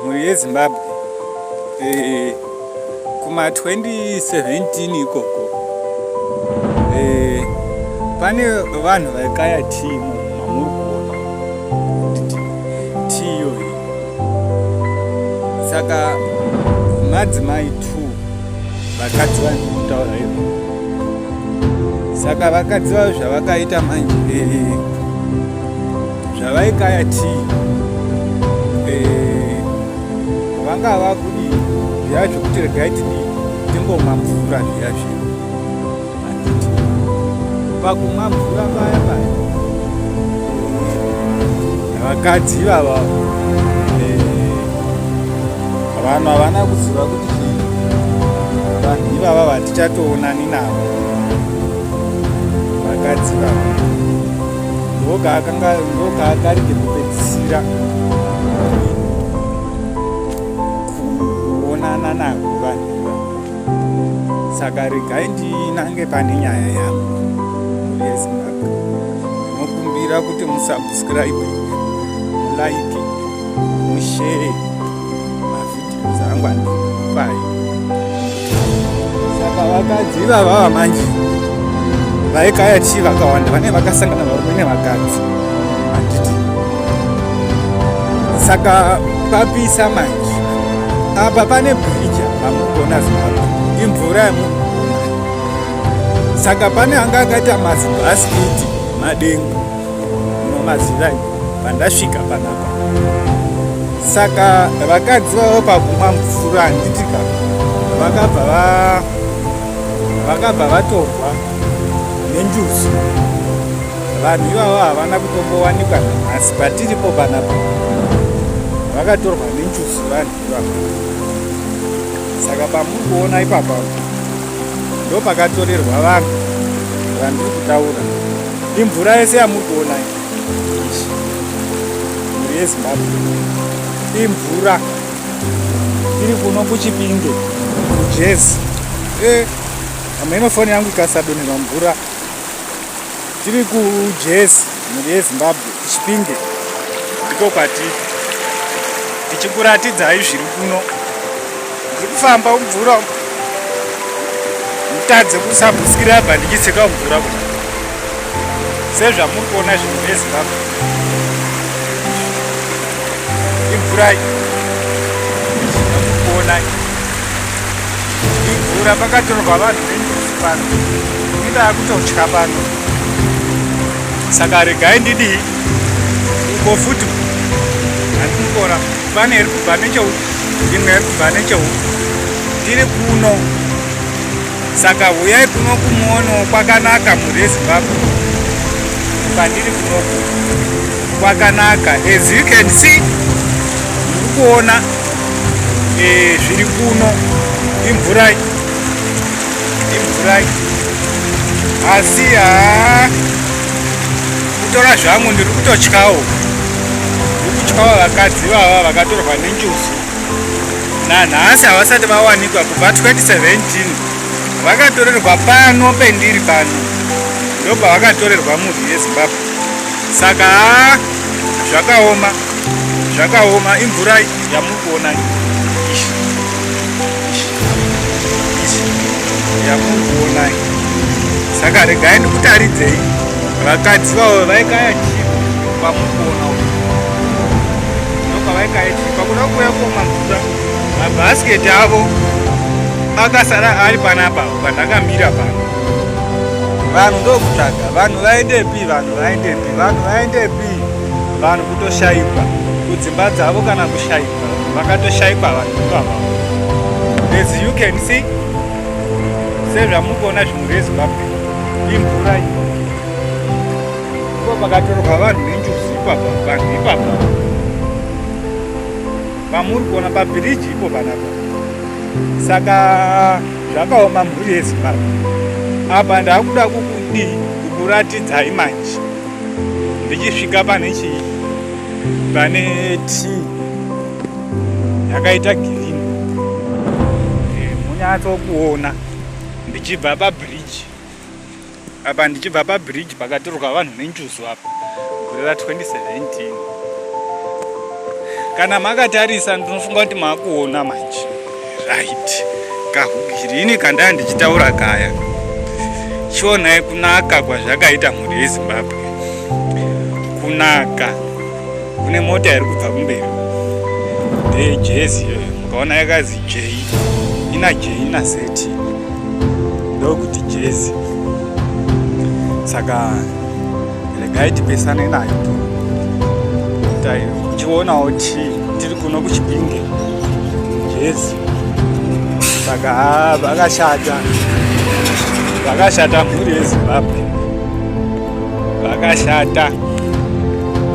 Mhuri yeZimbabwe, eh, kuma 2017 ikoko, eh, pane vanhu vaikaya tii mamuri kuona tii iyoyi. Saka madzimai 2 vakadzi vandiri kutaura ivo. Saka vakadzi vavo zvavakaita manje, eh, zvavaikaya tii, eh, vanga vakudii zviya zvekuti regai tidii timbomwa mvura zviya zviya, handiti? Pakumwa mvura paya paya, vakadzi ivava, eh, vanhu havana kuziva kuti chii, vanhu ivava vatichatoonani navo. Vakadzi vava ndokaakari kekupedzisira kuonana navo vanhu ivava. Saka regai ndinange pane nyaya yangu. Mhuri yeZimbabwe, ndinokumbira kuti musubscribe, mulike, mushare mavideos angu andikupai. Saka vakadzi ivava manje vaikaya chii, vakawanda vane vakasangana varume nevakadzi, handiti? Saka papisa manje. Apa pane bridge pamuri kuona Zimbabwe, imvura yamuri kuona. Saka pane anga akaita mazibhasikiti madengu, munomaziva, pandasvika panapa. Saka vakadzi vavo pakumwa mvura, handitika, vakabva vatorwa nenjuzu. Vanhu ivavo havana kutombowanikwa nanhasi patiripo panapa. Vakatorwa nenjuzu vanhu ivavo. Saka pamuri kuona ipapa ndo pakatorerwa vanhu vandiri kutaura. Imvura yese yamuri kuona izvi, mhuri yeZimbabwe, imvura. Tiri kuno kuChipinge, kuJezi. Hameno foni yangu ikasadonherwa mvura. Tiri kuJezi, mhuri yeZimbabwe, kuChipinge ndiko kwatiri, tichikuratidzai zviri kuno. Ndiri kufamba mvura, mutadze kusubscribe ndichitsika mvura kuda sezvamuri kuona zvinhu zveZimbabwe. Imvura yamuri kuona, imvura pakatorwa vanhu venjuzu pano. Ini ndakutotya pano. Saka regai ndidii uko futi, handikukora. Pane iri kubva necheuku, imwe iri kubva necheuku. Tiri kuno, saka huyai kuno kumuono, kwakanaka, mhuri yeZimbabwe. Pandiri kunoku kwakanaka. As you can see, muri kuona, zviri kuno imvura, imvura. Asi haa, kutora zvangu ndiri kutotyawo, ndiri kutyawo. Vakadzi vava vakatorwa nenjuzu, nanhasi havasati vawanikwa. Kubva 2017 vakatorerwa pano pendiri pano, ndopavakatorerwa, mhuri yeZimbabwe. Saka haa, zvakaoma, zvakaoma. Imvura yamuri kuona ishi, ishi yamuri kuona. Saka regai ndikutaridzei vakadzi vavo vaikaya chii pamuri kuona uku, ndopavaikaya chii pakuda kuuya komwa mvura. Mabhasiketi avo akasara ari panapa pandakamira pano. Vanhu ndokutsvaga vanhu, vaendepi vanhu? Vaendepi vanhu? Vaendepi vanhu? Kutoshayikwa kudzimba dzavo kana kushayikwa, vakatoshayikwa vanhu ivava. As you can see, sezvamuri kuona zvinhu zveZimbabwe, imvura iyi. Ipo pakatorwa vanhu nenjuzu ipapa, vanhu ipapa pamuri kuona pabhiriji ipo panapa. Saka zvakaoma, mhuri yeZimbabwe. Apa ndakuda kukudii, kukuratidzai manje ndichisvika pane chii, pane tii yakaita girini. Munyatsokuona ndichibva pabhiriji apa, ndichibva pabhiriji pakatorwa vanhu nenjuzu apa gore ra2017. Kana makatarisa ndinofunga kuti makuona manje. Right. Kahugirini kandaa ndichitaura kaya. Chionai kunaka kwazvakaita mhuri yeZimbabwe. Kunaka. Kune mota iri kubva kumberi. Ndeyejezi iyoyo. Mukaona yakazi J. Ina J ina Z. Ndokuti jezi. Saka regai tipesane nayo tichionawo ti tiri kuno kuchipinge jezi saka vakashata vakashata mhuri yezimbabwe vakashata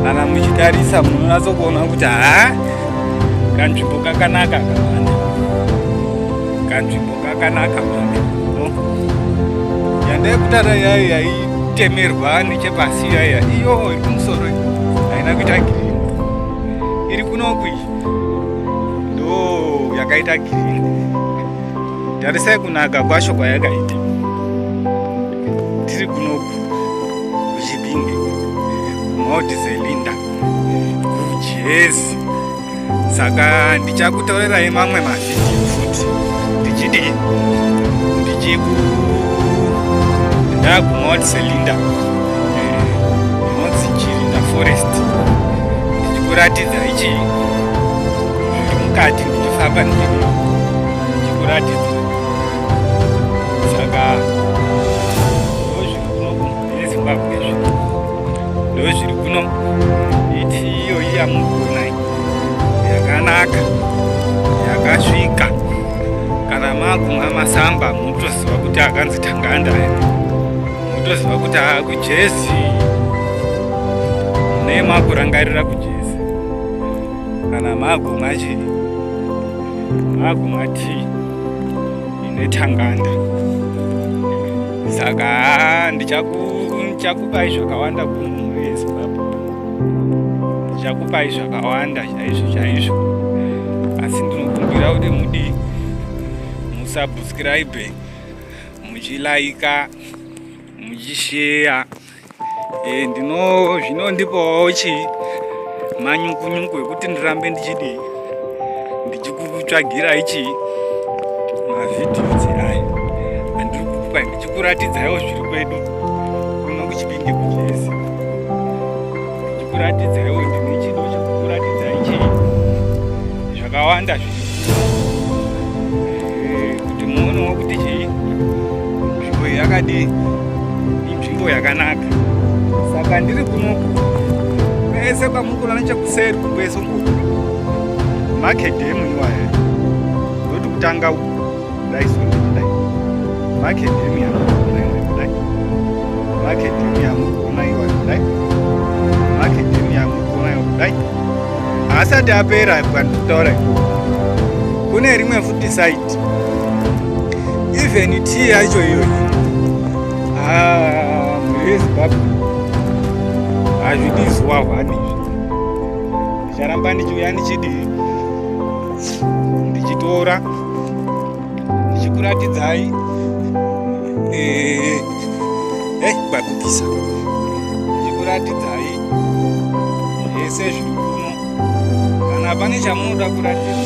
kana muchitarisa munonatso kuona kuti haa kanzvimbo kakanaka kawanda kanzvimbo kakanaka mhani yandaikutara yayo yaitemerwa nechepasi yaya iyo iri kumusoro haina kuita girini iri kunoku iyi ndo yakaita girini tarisai kunaka kwacho kwayakaita tiri kunoku kuchipinge kumaudizelinda kujezi saka ndichakutaurirai mamwe mavhidhiyo futi ndichidii ndichiku ndaguma selinda eh, inonzi chirinda forest ndichikuratidza ichi zviri mukati ndichifamba ndichidii ndichikuratidza saka ndozviri kuno kumhuri yezimbabwe izvi ndozviri kuno iti iyoyi yamukuona yakanaka yakasvika kana makumwa masamba mutoziva kuti akanzi tanganda aya mutoziva kuti akujezi mune makurangarira kujezi kana makumwa chii makumwa tii ine tanganda saka ndichakupai zvakawanda kumhuri yezimbabwe ndichakupai zvakawanda chaizvo chaizvo asi ndinokumbira kuti mudii musubscribe muchilaika muchisheya e, ndino zvinondipawo chii manyukunyuku ekuti ndirambe ndichidii ndichikutsvagirai chii mavhidhios aya andiri kukupai ndichikuratidzaiwo zviri kwedu kuno kuchipinge kujezi ndichikuratidzaiwo ndine chido chekukuratidzai chii zvakawanda zviri eh, kuti muonewo kuti chii nzvimbo yakadii inzvimbo yakanaka saka ndiri kunoku kwese kwamuri kuona nechekuseri kwese uko makedhemu iwaya ndoti kutanga kudai so ndikudai makedhemu yamukuona iwayo kudai makedhemu yamukuona iwayo kudai makedhemu yamukuona iwayo kudai haasati apera pandikutaura ikoko kune rimwe futi site even tea yacho iyoyi ah, mhuri yezimbabwe hazvidi zuva hwani izvi ndicharamba ndichiuya ndichidii ndichitora ndichikuratidzai eh, eh, kwakupisa ndichikuratidzai zvese zviri kuno kana pane chamunoda kuratidzwa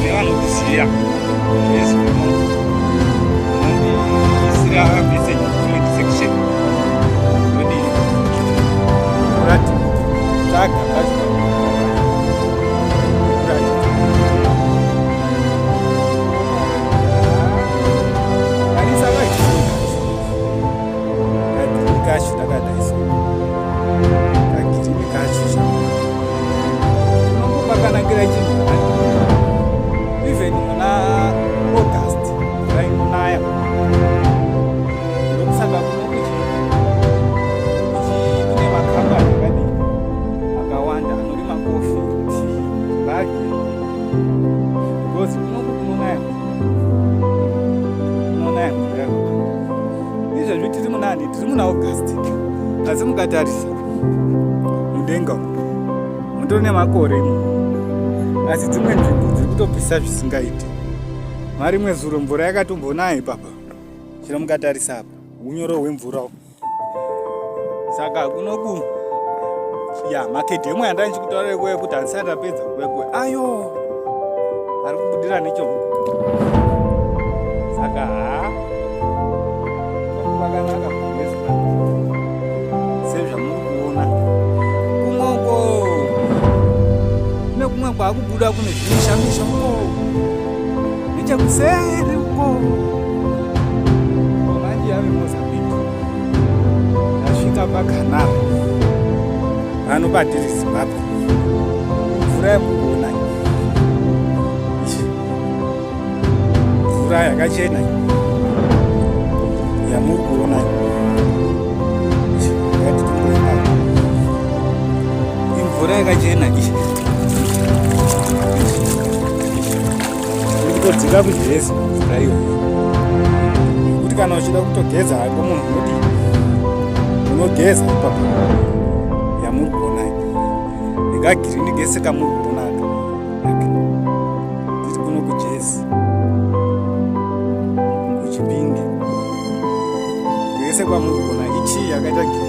nevanokuziva zvese kuno munondiisira message comment section ndodii kuratidza pacho kacho takadai so kagirini kacho unombopakanakira chinhu even muna august mvura inonaya ndokusaka kuno kune makambani akadii akawanda anorima kofi tii bage because kunoku kunonaya kunonaya mvura yakawanda izvezvi tiri munani tiri muna august asi mukatarisa mudenga umu mutori nemakore imomo asi dzimwe nzvimbo dziri kutopisa zvisingaiti marimwe zuro mvura yakatombonaya ipapa chero mukatarisa apa unyoro hwemvura saka kunoku Ya, makedhemu yandanga ndichikutaura ikuye kuti handisati ndapedza kukwekwe ayo ari kubudira necheuko. Saka haa, kwakanaka kuGraceland sezvamuri kuona. Kumwe uko kune kumwe kwaakubuda, kune zvimisha-misha uko nechekuseri uko. Manje yave Mozambique, tasvika pacanal pano patiri Zimbabwe. Mvura yemugona, mvura yakachena yamuri kuona, yatitomboenda, imvura yakachena iri kutodzika kuJersey. Mvura iyoyo kuti kana uchida kutogeza hako munhu, unodii? Unogeza ipapo. Yamuri kuona nekagirini kese kamuri kuona aka, tiri kuno kuJersey, kuChipinge. Kwese kwamuri kuona itii yakaita girini.